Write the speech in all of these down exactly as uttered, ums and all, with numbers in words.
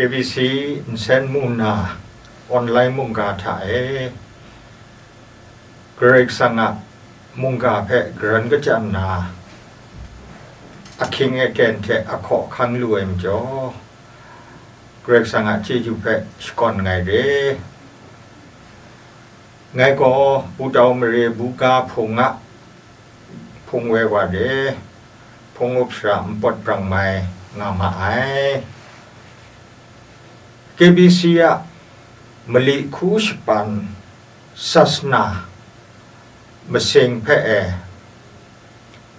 A B C nsen mu nna, online mungga hta e, Karai Kasang a mungga hpe karan kachyan nna, ahkying aten hte ahkaw ahkang lu ai majaw, Karai Kasang a chyeju hpe shakawn nngai re. Ngai gaw Putau mare buga hpung a hpung woi wa re, hpung up shara npawt brang mai nga ma ai. K B C a mali hku shapan sasana masing hpe e,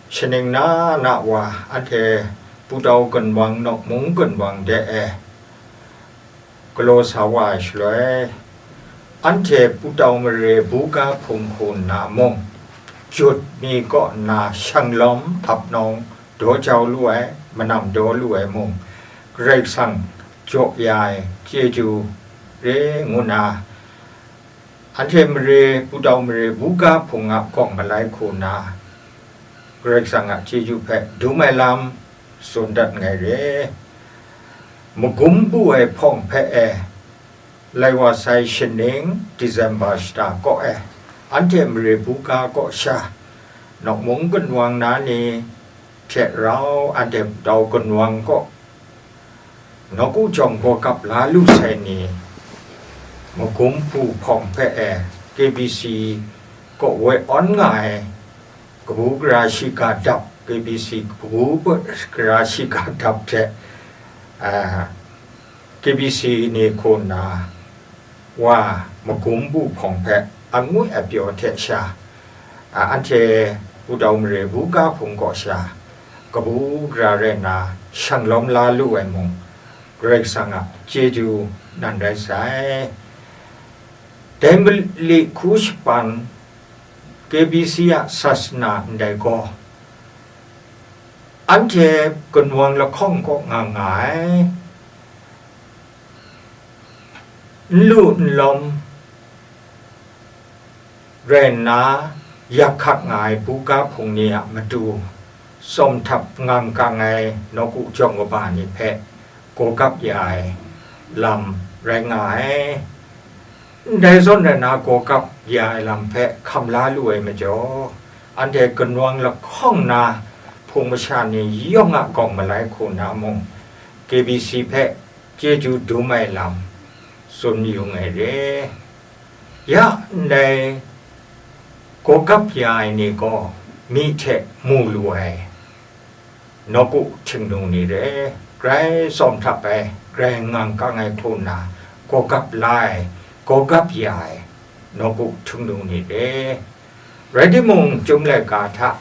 shaning na na wa anhte Putau gunwang, Nawk Mung gunwang de e galaw sa wa ai shaloi, anhte Putau mare buga hpung hku nna mung, jut mi kaw nna shanglawm ap nawng daw jau lu ai, manam daw lu ai mung, Karai Kasang jaw ya ai chyeju re ngu nna, anhte mare, Putau mare buga hpung a gawng malai hku nna, Karai Kasang a chyeju hpe dum ai lam tsun dat nngai re. Magum bu ai hpawng hpe e, lai wa sai shaning December shata kaw e, anhte mare buga kaw sha, Nawk Mung gunwang na ni hte rau anhte Putau gunwang kaw, Nawku jawng gaw gap la lu sai ni, magum bu hpawng hpe e, K B C kaw woi awn nga ai, kabu gara shiga dap, K B C kabu gara shiga dap hte, a, K B C ni hku nna, wa magum bu hpawng hpe angwi apyaw hte sha, a, anhte Putau mare buga hpung kaw sha, kabu gara rai nna shanglawm la lu ai mung, Karai Kasang a chyeju nan rai sai. Dai mali hku shapan K B C a sasana ndai gaw, anhte gunwang lahkawng kaw nga nga ai, n lu n lawm rai nna, yak hkak nga ai buga hpung ni a matu, tsawm htap ngang kang ai nawku jawng kaba ni hpe gaw gap ya ai lam rai nga ai. Ndai zawn rai nna, gaw gap ya ai lam hpe hkam la lu ai majaw, anhte gunwang lahkawng na hpung masha ni yawng a gawng malai hku na mung, K B C hpe chyeju dum ai lam tsun yu ai re. Ya ndai gaw gap ya ai ni gaw, myi hte mu lu ai nawku htingnu ni re, grai tsawm htap ai, grai ngang kang ai hku nna, gaw gap la ai, gaw gap ya ai nawku htingnu ni re. Rai timung, Chyum laika hta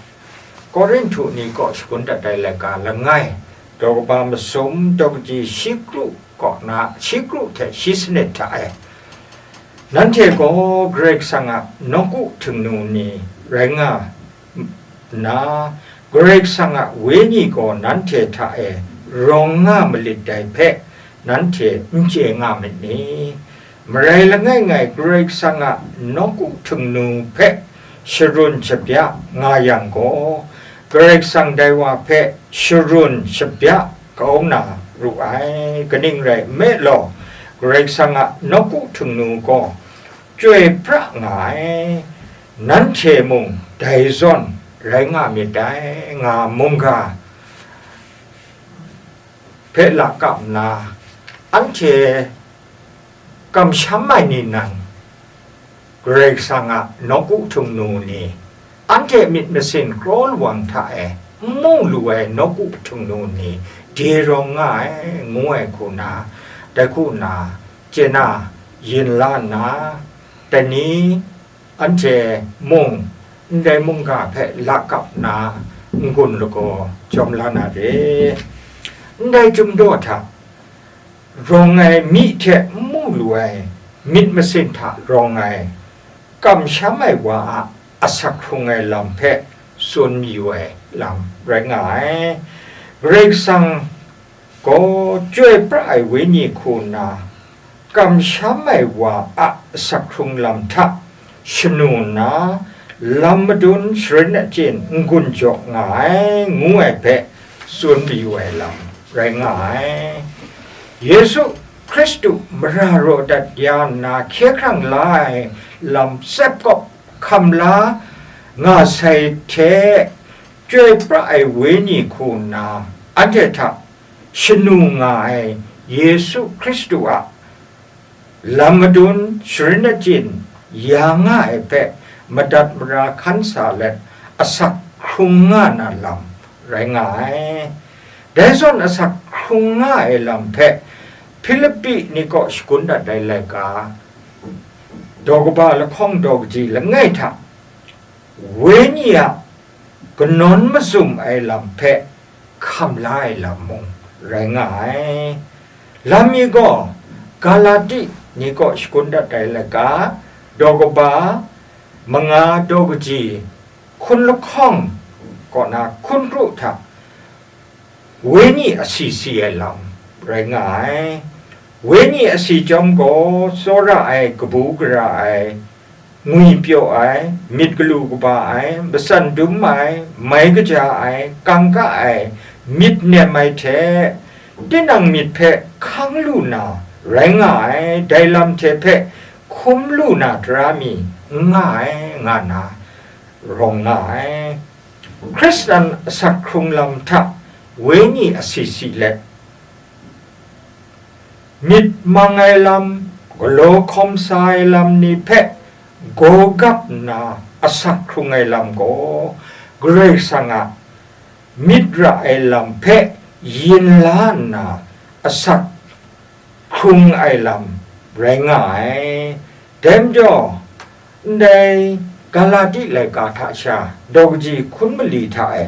Korinhtu ni kaw shagun dat ai laika langai, daw kaba masum, daw kaji shi kru kaw na, shi kru hte shi sanit hta e, nanhte gaw Karai Kasang a nawku htingnu ni rai nga nna, Karai Kasang a Wenyi gaw nanhte hta e rawng nga malit dai hpe, nanhte n chye nga myit ni? Marai langai ngai Karai Kasang a nawku htingnu hpe sharun shabya nga yang gaw, Karai Kasang dai wa hpe sharun shabya kau na ru ai. Kaning rai nme law, Karai Kasang a nawku htingnu gaw chyoi pra nga ai, nanhte mung dai zawn rai nga myit dai, nga mungga hpe lakap nna, anhte kamsham ai ni nan, Karai Kasang a nawku htingnu ni, anhte myit masin kraw lawang hta e n mu lu ai nawku htingnu ni, de rawng nga ai, ngu ai hku na, dai hku na, chye na, yin la nna, dai ni anhte mung ndai mungga hpe lakap nna n-gun lagaw jawm la na re. Ndai Chyum daw hta rawng ai, myi hte n mu lu ai, myit masin hta rawng ai, kamsham ai wa a asak hkrung ai lam hpe tsun mayu ai lam rai nga ai. Karai Kasang gaw chyoi pra ai Wenyi hku nna, kamsham ai wa a asak hkrung lam hta shanu nna, lam madun sharin achyin n-gun jaw nga ai, ngu ai hpe tsun mayu ai lam rai nga ai. Yesu Hkristu mara raw dat ya nna hkye hkrang la ai lam tsep kawp hkam la nga sai hte, chyoi pra ai Wenyi hku nna anhte hta shanu nga ai Yesu Hkristu a lam madun sharin achyin ya nga ai hpe madat mara hkan sa let asak hkrung nga na lam rai nga ai. Dai zawn asak hkrung nga ai lam hpe Hpilipi ni kaw shakun dat ai laika, daw kaba lahkawng daw kaji langai hta, Wenyi a kanawn mazum ai lam hpe hkam la ai lam mung rai nga ai. Lam mi gaw, Galati ni kaw shakun dat ai laika, daw kaba manga daw kaji hkun lahkawng kaw na hkun kru hta, Wenyi asi si ai lam rai nga ai. Wenyi asi chyawm gaw, tsawra ai, kabu gara ai, ngwipyaw ai, myit galu kaba ai, matsan dum ai, mai kaja ai, kangka ai, myit nem ai hte, tinang myit hpe hkang lu na rai nga ai, dai lam hte hpe hkum lu na tara mi n nga ai, nga na rawng nga ai. Hkristan asak hkrung lam hta Wenyi asi si let, myit mang ai lam, galaw hkawm sa ai lam ni hpe gawgap nna asak hkrung ai lam gaw, Karai Kasang a myit ra ai lam hpe yin la nna asak hkrung ai lam rai nga ai. Dai majaw, ndai Galati laika hta sha daw kaji hkun mali hta e,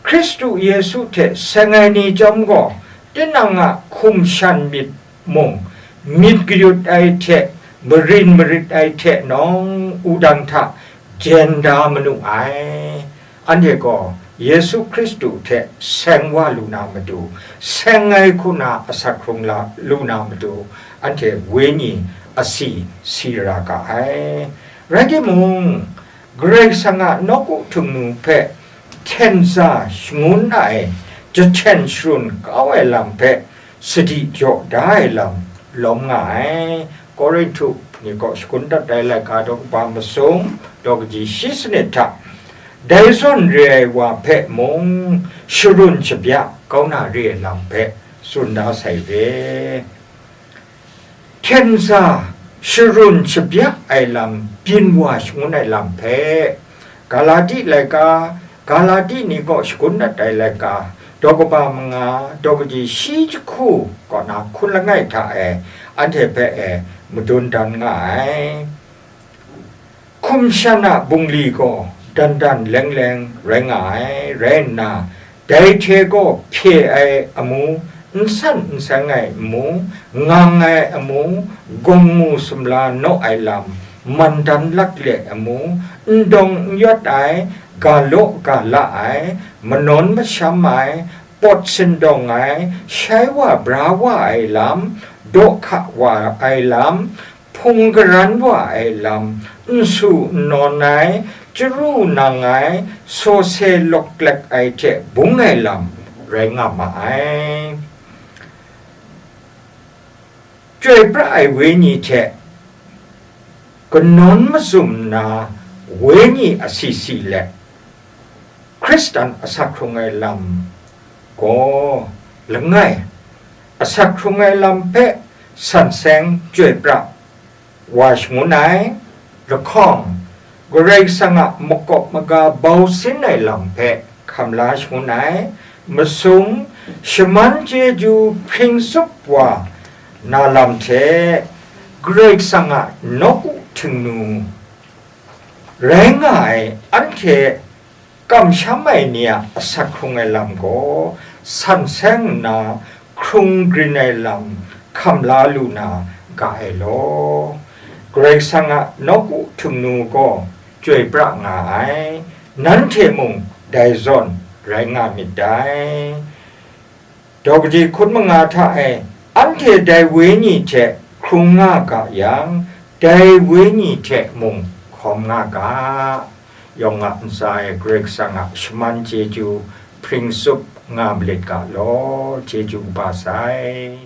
Hkristu Yesu hte seng ai ni chyawm gaw, tinang a hkum shan myit mung, myit kayut ai hte marin marit ai hte nawng wudang hta jen da manu ai. Anhte gaw Yesu Hkristu hte seng wa lu na matu, seng ai hku na asak hkrung la lu na matu, anhte Wenyi asi si ra ga ai. Rai timung, Karai Kasang a nawku htingnu hpe hten sa shangun ai jahten sharun kau ai lam hpe sadi jaw da ai lam lawm nga ai. Korinhtu ni kaw shakun dat ai laika daw kaba masum daw kaji shi sanit hta, dai zawn re ai wa hpe mung sharun shabya kau na re ai lam hpe tsun da sai re. Hten sa sharun shabya ai lam byin wa shangun ai lam hpe, Galati laika, Galati ni kaw shakun dat ai laika, daw kaba manga, daw kaji shi jahku kaw na hkun langai hta e, anhte hpe e madun dan nga ai. Hkum shan a bungli gaw dan dan leng leng rai nga ai, rai nna, dai hte gaw hpye ai amu, n san n seng ai amu, ngang ai amu, gawngngu sumla naw ai lam, mandan lak le amu, n dawng n yawt ai, ga law ga la ai, manawn masham ai, pawt sindawng ai, shai wa bra wa ai lam, daw hka wa ai lam, hpung karan wa ai lam, n su n nawn ai, chyaru nang ai, sawse lawk lek ai hte bung ai lam rai nga ma ai. Chyoi pra ai Wenyi hte kanawn mazum nna, Wenyi asi si let, Hkristan asak hkrung ai lam gaw langai, asak hkrung ai lam hpe san seng chyoi pra wa shangun ai, lahkawng, Karai Kasang a makawp maga bau sin ai lam hpe hkam la shangun ai, masum, shaman chyeju hpring tsup wa na lam hte, Karai Kasang a nawku htingnu rai nga ai anhte kamsham ai ni a asak hkrung ai lam gaw san seng nna hkrung grin ai lam hkam la lu na ga ai law. Karai Kasang a nawku htingnu gaw chyoi pra nga ai, nanhte mung dai zawn rai nga myit dai. Daw kaji hkun manga hta e, anhte dai Wenyi hte hkrung nga ga yang, dai Wenyi hte mung hkawm nga ga. Yawng a ntsa e Karai Kasang a shaman chyeju hpring tsup nga malit ga law, chyeju kaba sai.